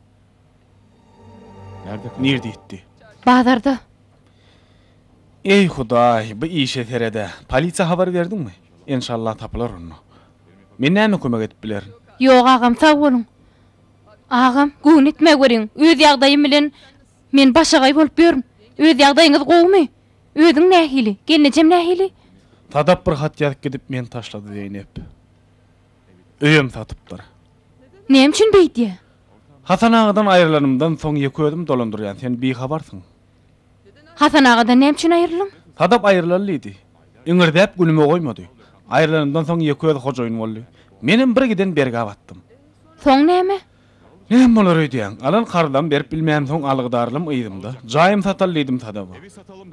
Nirde ýitdi? Bazarda. Eý Hudaý, bu işe sered-ä. Polisiýa habar berdiňmi? Enşalla tapylar onda. Men näme kömek edip bilerin? Ýok agam, sag boluň. Agam, göwün etmäweriň. Öz ýagdaýym bilen men başagaý bolup ýörün. Öz ýagdaýyňyz gowumy? Özüň nähili? Gelnejem nähili? Sadap bir hat ýazyp gidip meni taşlady Zeýnep. Öýem satypdyr. Näme üçin beýdýä? Hasan agadan aýrylanymdan soň ýeke özüm dolandyrýan, sen bihabarsyň. Hasan agadan näme üçin aýryldyň? Sadap aýrylaly diýdi. Iňirdäp günüme goýmady. Aýrylanymdan soň ýeke özi hojaýyn boldy. Menem bir giden bergä batdym. Soň näme? Näme bolar öýdýäň? Alan karzam berip bilmämsoň algydarlym yzymda. Jaýym sataly diýdim Sadaba.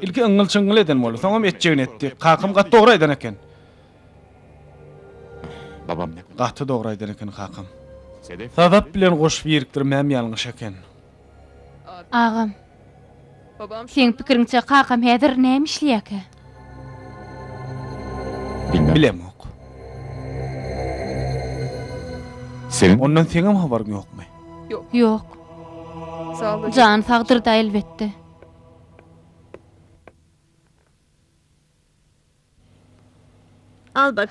Ilki yňňyl-çyňňyl eden boldy, soňam etjegini etdi. Kakam gaty dogry aýdan eken. Gaty dogry aýdan eken kakam. Sadap bilen goş birikdirmäm ýalňyş eken. Agam. Seň pikiriňçe kakam häzir näme işleýärkä? Bilemok. Ondan seňem habaryň ýokmy? Ýok. Jany sagdyr-da elbetde.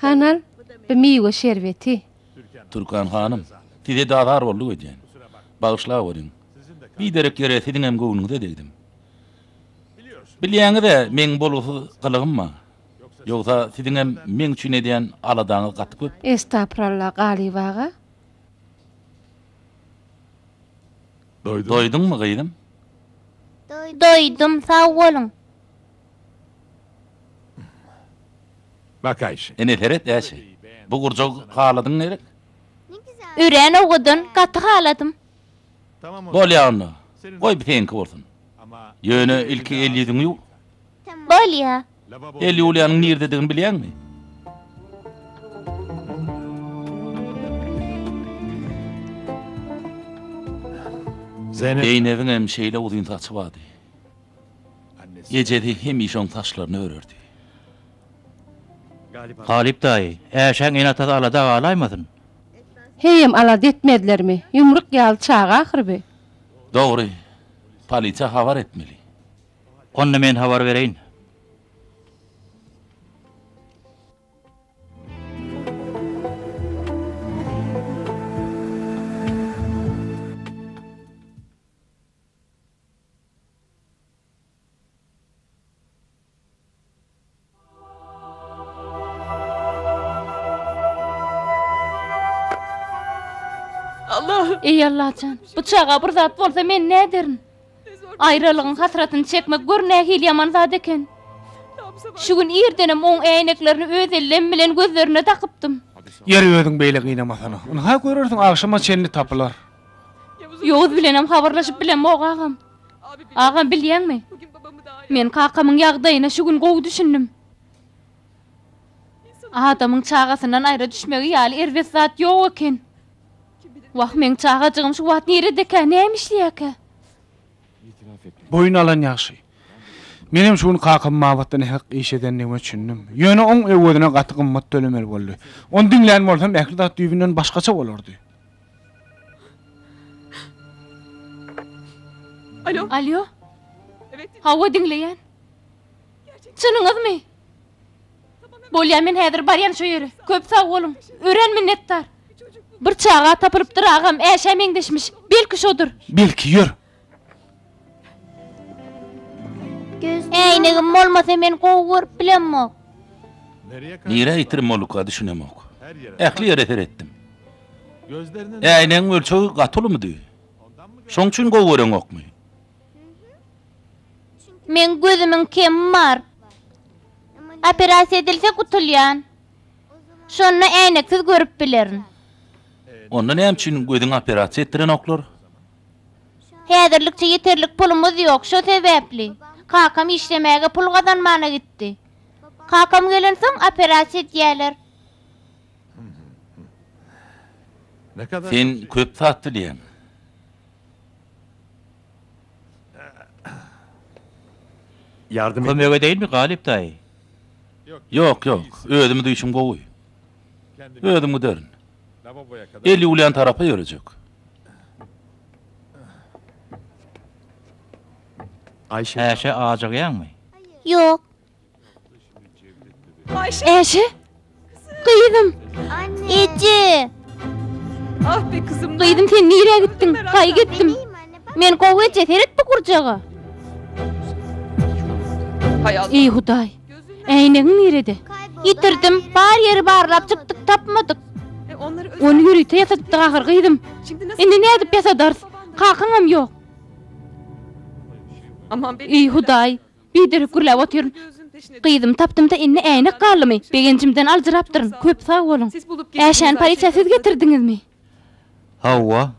Hany al, bu miwe şerbeti. Türkan hanym, size-de azar bolduk öýdýän. Bagyşlaweriň. Biderek ýere siziňem göwnüňize degdim. Bilýäňiz-ä, meň bolgusyz gylygym bar. Ýogsa siziňem meň üçin edýän aladaňyz gaty köp. Estapyralla, Galyp aga. Doýduňmy, gyzym? Doýdum, sag boluň. Bak Aýşe. Ine seret Äşe. Bu gurjagy haladyň gerek? Örän owadan, gaty haladym. Bolýa onda. Goý bu seňki bolsun. Ýöne ilki el-ýüzüňi ýuw. Bolýa. El ýuwulýanyň nirededigini bilýäňmi? Zeýnebiňem şeýle uzyn saçy bardy. Ejesi hemişe oň saçlaryny örerdi. Galyp daýy, Äşäň ene-atasy alada galaýmasyn? Heýem alada etmezlermi? Ýumruk ýaly çaga ahyr bi. Dogry. Polisiýa habar etmeli. Onda men habar bereýin. Eý Allajan, bu çaga bir zat bolsa men näderin? Aýralygyň hasratyny çekmek gör nähili ýaman zat eken. Şu gün irdenem oň äýneklerini öz ellem bilen gözlerine dakypdym. Ýeri özüň beýle gynamasana. Ynha görersiň agşama çenli tapylar. Ýowuz bilenem habarlaşyp bilemok agam. Agam bilýäňmi? Men kakamyň ýagdaýyna şu gün gowy düşündim. Adamyň çagasyndan aýra düşmegi ýaly erbet zat ýok eken. Wah, meň çagajygym şu wagt niredekä, näme işleýärkä? Boýun alan ýagşy. Menem şu gün kakam babatda nähak iş edendigime düşündim. Ýöne oň öwezine gaty gymmat tölemeli boldy. Ony diňlän bolsam ähli zat düýbünden başgaça bolardy. Alo. Alo. Hawa diňleýän. Çynyňyzmy? Bolýa men häzir barýan şo ýere. Köp sag boluň. Örän minnetdar. Bir çaga tapylypdyr agam, Äşä meňzeşmiş. Belki şodur. Belki ýör. Äýnegim bolmasa men gowy görüp bilemok. Nirä ýitirim bolduka düşünemok. Ähli ýere seretdim. Äýnegiň ölçegi gaty ulumydy. Şoň üçin gowy göreňokmy? Meň gözümiň kemi bar. Operasiýa edilse gutulýan. Şonda äýneksiz görüp bilerin. Onda näme üçin gözüňi operasiýa etdirenoklar? Häzirlikçe ýeterlik pulumyz ýok, şo sebäpli. Kakam işlemäge, pul gazanmana gitdi. Kakam gelensoň operasiýa edýäler. Sen köp zat bilýäň. Kömek edeýinmi, Galyp daýy? Ýok, ýok, özümi duýşum gowy. Özüm giderin. El ýuwulýan tarapa ýörejek. Äşe ajygýaňmy? Ýok. Äşe? Gyzym! Eje! Gyzym sen nirä gitdiň? Gaýgy etdim. Men gowy eje, seret bu gurjaga. Eý Hudaý! Äýnegiň nirede? Ýitirdim. Bar ýeri barlap çykdyk, tapmadyk. Ony ýörite ýasadypdyk ahyr gyzym. Indi nädip ýasadarys? Kakaňam ýok. Eý Hudaý! Biderek gürläp otyryn. Gyzymy tapdym-da indi äýnek galdymy? Begenjimden aljyrapdyryn. Köp sag boluň. Äşäni polisiýa siz getirdiňizmi? Hawa.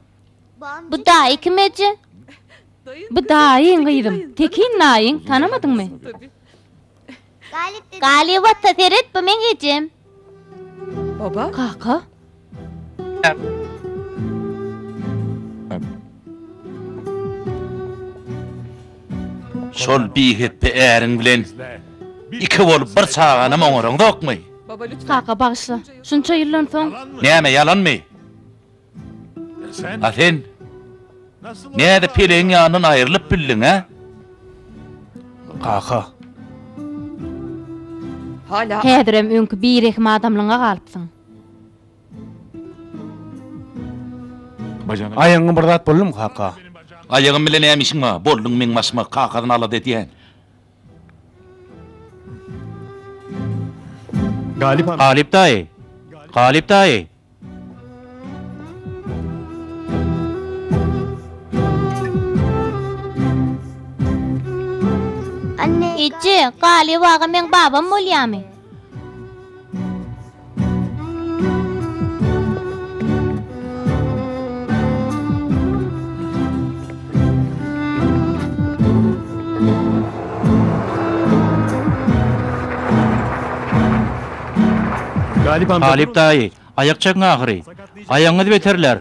Bu daýy kim eje? Bu daýyň gyzym. Tekin daýyň, tanamadyňmy? Galyp ata seret bu meň ejem. Baba? Kaka? Şol bihepbe äriň bilen iki bolup bir çaganam oňaraňzokmy? Kaka bagyşla. Şunça ýyldan soň. Näme ýalanmy? A sen? Nädip pelegiň ýanyndan aýrylyp bildiň, hä? Kaka. Häzirem öňki birehim adamlygyňa galypsyň. Aýagyňa bir zat boldumy, kaka? Aýagym bilen näme işiň bar? Bolduň meň başyma, kakasyny alada edýän. Galyp daýy! Galyp daýy! Eje, Galyp aga meň babam bolýamy? Galyp daýy, aýak çekiň ahyry. Aýagyňyz beterlär.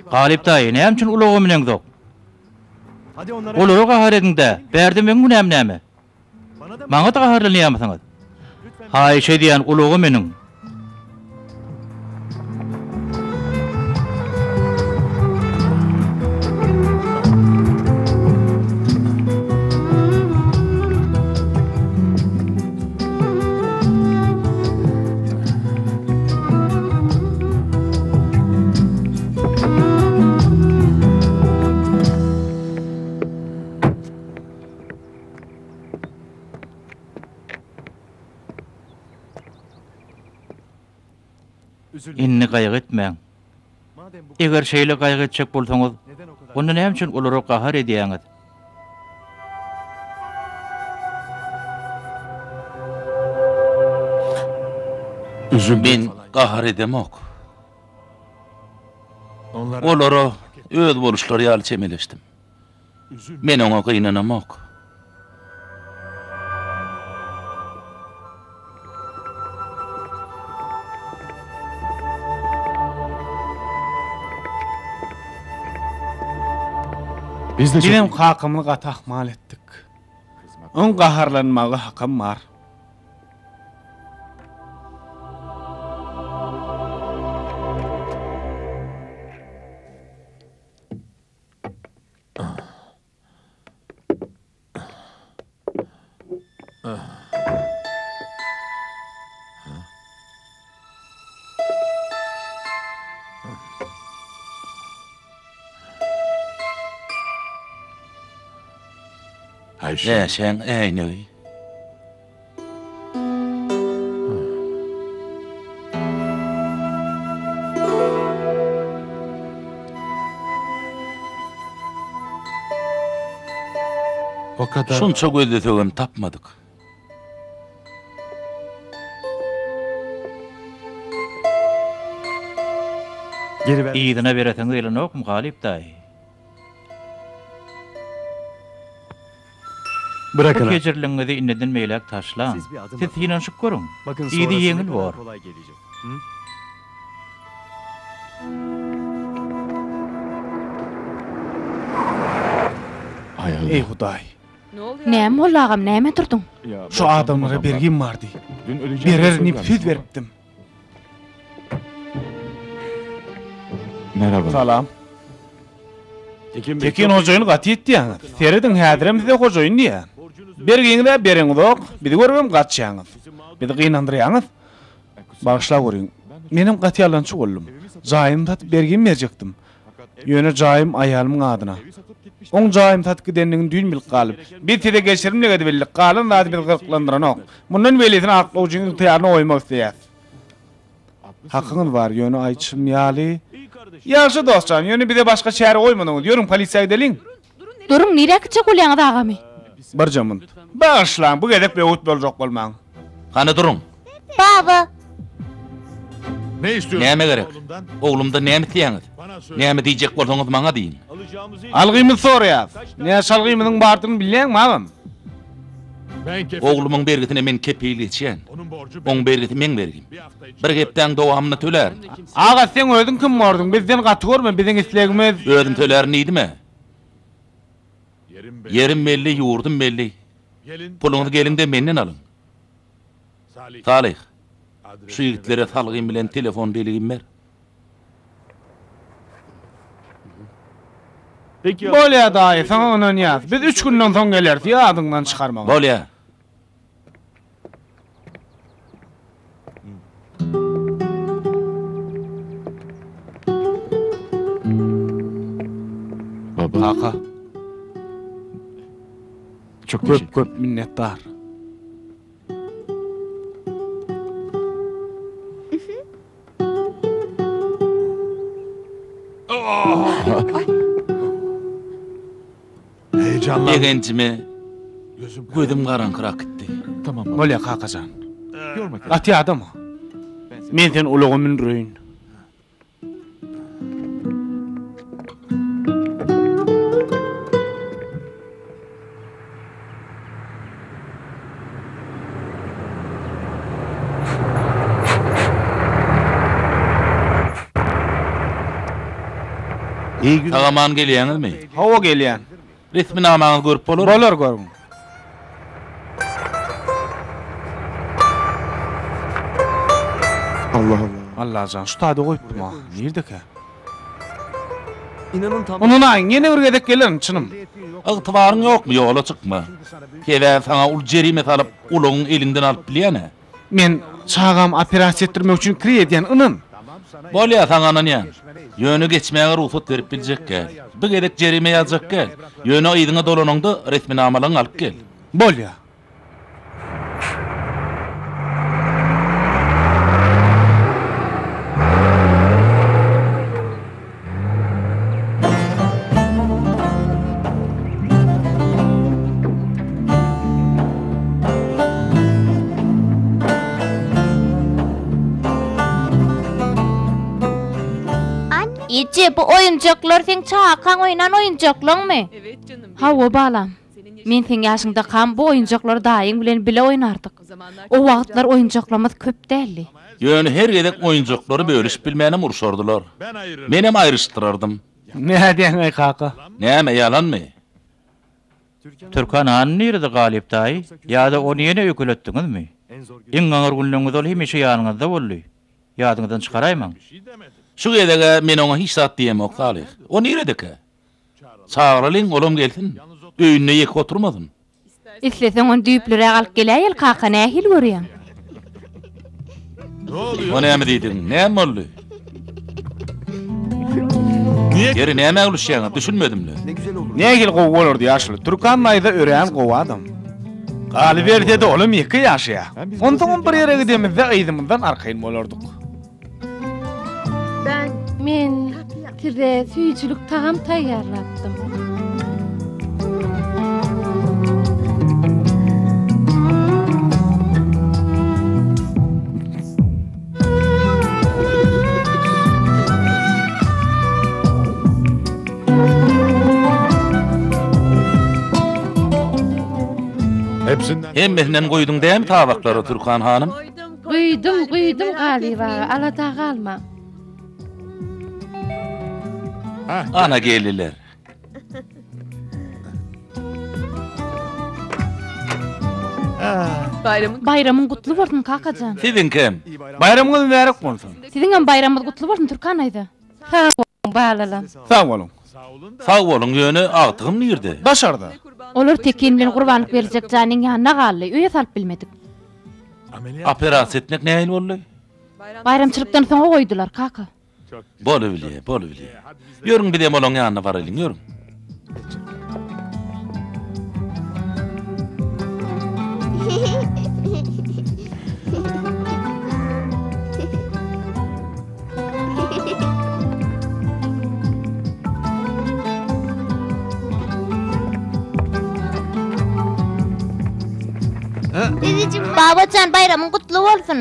Galyp daýy, näme üçin ulaga müneňzok? Olara gahar ediň-dä, bärde meň günäm näme? Maňa-da gaharlanýarmysyňyz? Haýyş edýän, ulaga münüň. Indi gaýgy etmäň. Eger şeýle gaýgy etjek bolsaňyz, onda näme üçin olara gahar edýäňiz? Men gahar edemok. Olara öz boluşlary ýaly çemeleşdim. Men oňa gynanamok. Bizem kakamyzy gaty ahmal etdik. Oň gaharlanmaga hakam bar. Äşäň äýnegi. Şunça gözlesegem tapmadyk. Yzyna beresiňiz gelenokmy, Galyp daýy? Bu kejirligiňizi indiden beýläk taşlaň. Siz synanyşyp görüň. Yzy ýeňil bor. Eý Hudaý! Näme boldy agam, näme turduň? Şu adamlara bergim bardy. Bererin diýip söz beripdim. Salam. Tekin hojaýyn gaty ýetýäňiz. Serediň häzirem size hojaýyn diýýän. Bergiňiz-ä bereňizok, bizi görübem gaçýaňyz. Bizi gynandyrýaňyz. Bagyşlaweriň. Menem gaty ýalançy boldum. Jaýymy satyp bergimi berjekdim. Ýöne jaýym aýalymyň adyna. Oň jaýymy satyp gidendigini düýn bilip galyp. Biz size geçirimlik edibildik, galan zady bizi gyzyklandyranok. Mundan beýlesini aklawjyň ygtyýaryna goýmak isleýäs. Hakyňyz bar, ýöne aýdyşym ýaly. Ýagşy dost jan, ýöne bize başga çäre goýmadyňyz. Ýörüň, polisiýa gideliň. Duruň, nirä gitjek bolýaňyz agamy? Birje munt. Bagyşlaň, bu gezek böwet boljak bolmaň. Hany duruň. Baba! Näme gerek? Oglumdan näme isleýäňiz? Näme diýjek bolsaňyz maňa diýiň. Algymyzy soraýas. Näçe algymyzyň bardygyny bilýäňmi, agam? Oglumyň bergisine men kepil geçýän. Oň bergisi meň bergim. Bir hepdäň dowamynda tölärin. Aga, seň özüň kim borduň? Bizden gaty görme, biziň islegimiz. Özüm tölärin diýdim-ä. Ýerim belli, ýurdum belli. Puluňyzy geliň-de menden alyň. Salyh, şu ýigitlere salgym bilen telefon belgimi ber. Bolýa daýy, saňa ynanýas. Biz üç günden soň geleris, ýadyňdan çykarmagyn. Bolýa. Kaka. Köp köp minnetdar. Begenjime gözüm garaňkyrak gitdi. Bolýa kakajan. Gaty ýadama. Men seni ulaga mündüreýin. Sag-aman gelýäňizmi? Hawa gelýän. Resminamaňyzy görüp bolarmy? Bolar görüň. Allajan şu taýda goýupdym-a. Nirdekä? Ynanaýyň, ýene bir gezek gelerin, çynym. Ygtybaryň ýokmy, ýola çykma. Sebäbi saňa uly jerime salyp, ulagyňy eliňden alyp bilýän-ä. Men çagamy operasiýa etdirmek üçin kireý edýän, ynan. Bolýa, saňa ynanýan. Ýöne geçmäge rugsat berip biljek däl. Bir gezek jerime ýazjak däl. Ýöne yzyňa dolanaňda resminamalaryňy alyp gel. Bolýa. Eje, bu oýunjaklar seň çagakaň oýnan oýunjaklaňmy? Hawa, balam. Men seň ýaşyňdakam bu oýunjaklary daýyň bilen bile oýnardyk. O wagtlar oýunjaklarymyz köp däldi. Ýöne her gezek oýunjaklary bölüşip bilmänem urşardylar. Menem aýryşdyrardym. Nädýäň-eý kaka? Näme, ýalanmy? Türkan han nirede Galyp daýy? Ýa-da ony ýene öýkeletdiňizmi? Iň agyr günleriňizde ol hemişe ýanyňyzda boldy. Ýadyňyzdan çykaraýmaň. Şu gezeg-ä men oňa hiç zat diýemok, Salyh. O niredekä? Çagyralyň, olam gelsin. Öýünde ýeke oturmasyn. Isleseň ony düýplüräk alyp geläýeli kaka, nähili görýäň? O näme diýdigiň? Näme boldy? Ýeri nämä gülüşýäňiz? Düşünmedim-le. Nähili gowy bolardy ýaşuly. Türkan daýza örän gowy adam. Galyberse-de olam ýeke ýaşaýar. Onsoňam bir ýere gidemizde yzymyzdan arkaýyn bolardyk. Men size süýjülik tagam taýýarlapdym. Hemmesinden goýduň dämi tabaklara Türkan hanym? Guýdum, guýdum Galyp aga, alada galmaň. Ana geldiler. Baýramyň gutly bolsun, kakajan. Siziňkem. Baýramyňyz mübärek bolsun. Siziňem baýramyňyz gutly bolsun, Türkan daýza. Sag boluň, balalam. Sag boluň. Sag boluň, ýöne agtygym nirde? Daşarda. Olar Tekin bilen Gurbanlyk beriljek janyň ýanyna galdy, öýe salyp bilmedik. Operasiýa etmek nähili boldy? Baýramçylykdan soňa goýdular, kaka. Bolubilýä, bolubilýä. Ýörüň bizem olaň ýanyna baralyň, ýörüň. Babajan baýramyň gutly bolsun.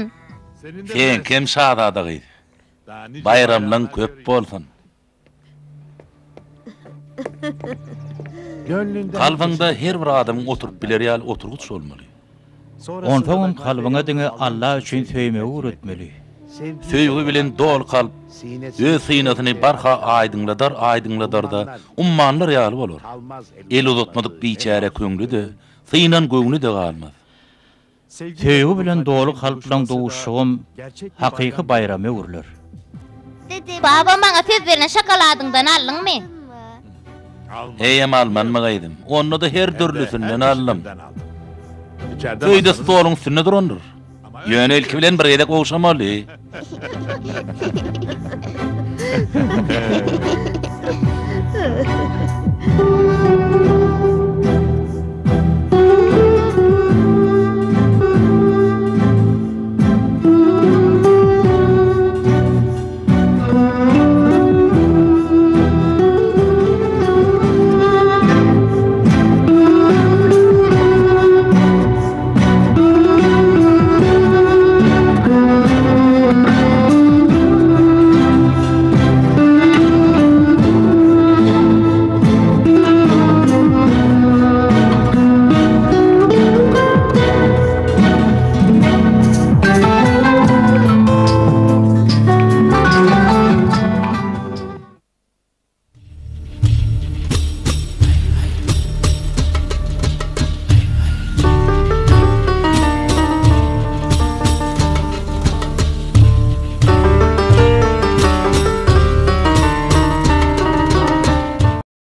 Seňkem şazada gyz. Baýramlaň köp bolsun. Kalbyňda her bir adamyň oturyp biler ýaly oturgyç bolmaly. Onsoňam kalbyňa diňe Alla üçin söýmegi öwretmeli. Söýgi bilen doly kalp öz synasyny barha aýdyňladar, aýdyňladar-da, ummanlar ýaly bolar. El uzatmadyk biçäre köňli-de, synan göwni-de galmaz. Söýgi bilen doly kalplaň duşuşygam hakyky baýrama öwrüler. Baba maňa söz beren şokoladyňdan aldyňmy? Heýem almanmy gyzym? Onda-da her dürlüsinden aldym. Öýde stoluň üstünde durandyr. Ýöne ilki bilen bir gezek ogşamaly.